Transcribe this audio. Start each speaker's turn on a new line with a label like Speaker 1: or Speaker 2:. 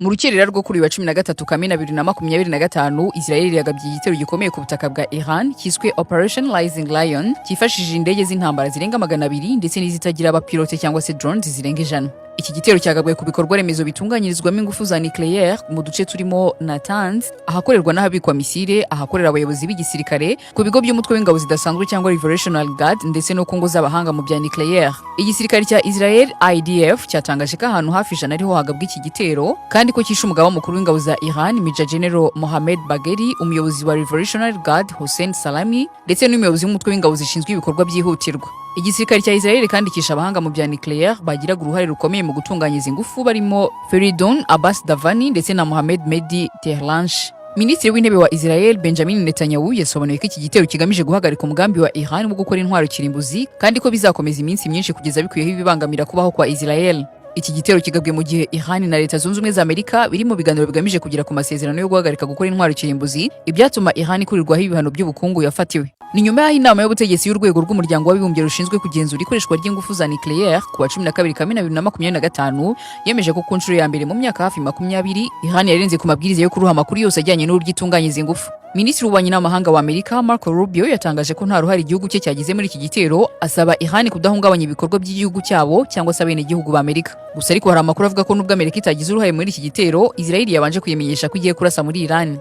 Speaker 1: Mu rukerera rwo kuri uyu wa 13 Kamena 2025, Israel yagabye igitero gikomeye ku butaka bwa Iran cyiswe Operation Rising Lion, cyifashishije indege z'intambara zirenga 200 ndetse n'izitagira abapilote cyangwa se drones zirenga 100. Iki gitero cyagabwe ku bikorwa remezo bitunganyirizwamo ingufu za nucléaire mu duce turimo Natanz, ahakorerwa n'ahabikwa misile, ahakorera abayobozi b'igisirikare, ku bigo by'umutwe w'ingabo zidasanzwe cyangwa Revolutionary Guard, ndetse no ku ngo z'abahanga mu bya nucléaire. Igisirikare cya Israel IDF cyatangaje ko ahantu hafi 100 ariho hagabwa iki gitero, kandi ko cyishe umugaba mukuru w'ingabo za Iran Major General Mohammed Bagheri, umuyobozi wa Revolutionary Guard Hossein Salami, ndetse n'umuyobozi w'umutwe w'ingabo zishinzwe ibikorwa byihutirwa. Igisirikare cya Israel kandi kishe abahanga mu bya nucléaire bagiraga uruhare rukomeye mu gutunganya izi ngufu, barimo Feridun Abbas Davani ndetse na Mohammed Mehdi Tehrlanche. Minisitiri w'Intebe wa Israel Benjamin Netanyahu yasobanuye ko iki gitero kigamije guhagarika umugambi wa Iran wo gukora intwaro kirimbuzi, kandi ko bizakomeza iminsi myinshi kugeza bikuyeho ibibangamira kubaho kwa Israel. Iki gitero kigabwe mu gihe Iran na Leta Zunze Ubumwe za Amerika biri mu biganiro bigamije kugera ku masezerano yo guhagarika gukora intwaro kirimbuzi, ibyatuma Iran ikurirwaho ibihano by'ubukungu yafatiwe. Ni nyuma y'aho inama y'ubutegetsi y'urwego rw'Umuryango w'Abibumbye rushinzwe kugenzura ikoreshwa ry'ingufu za nucléaire ku wa 12 Kamena 2025 yemeje ko ku nshuro ya mbere mu myaka hafi 20 Iran yarenze ku mabwiriza yo kuruha amakuru yose ajyanye n'uburyo itunganya izi ngufu. Minisitiri w'Ububanyi n'Amahanga wa Amerika Marco Rubio yatangaje ko nta ruhare igihugu cye cyagize muri iki gitero, asaba Iran kudahungabanya ibikorwa by'igihugu cyabo cyangwa se abenegihugu ba Amerika. Gusa ariko hari amakuru avuga ko nubwo Amerika itagize uruhare muri iki gitero, Israel yabanje kuyimenyesha ko igiye kurasa muri Iran.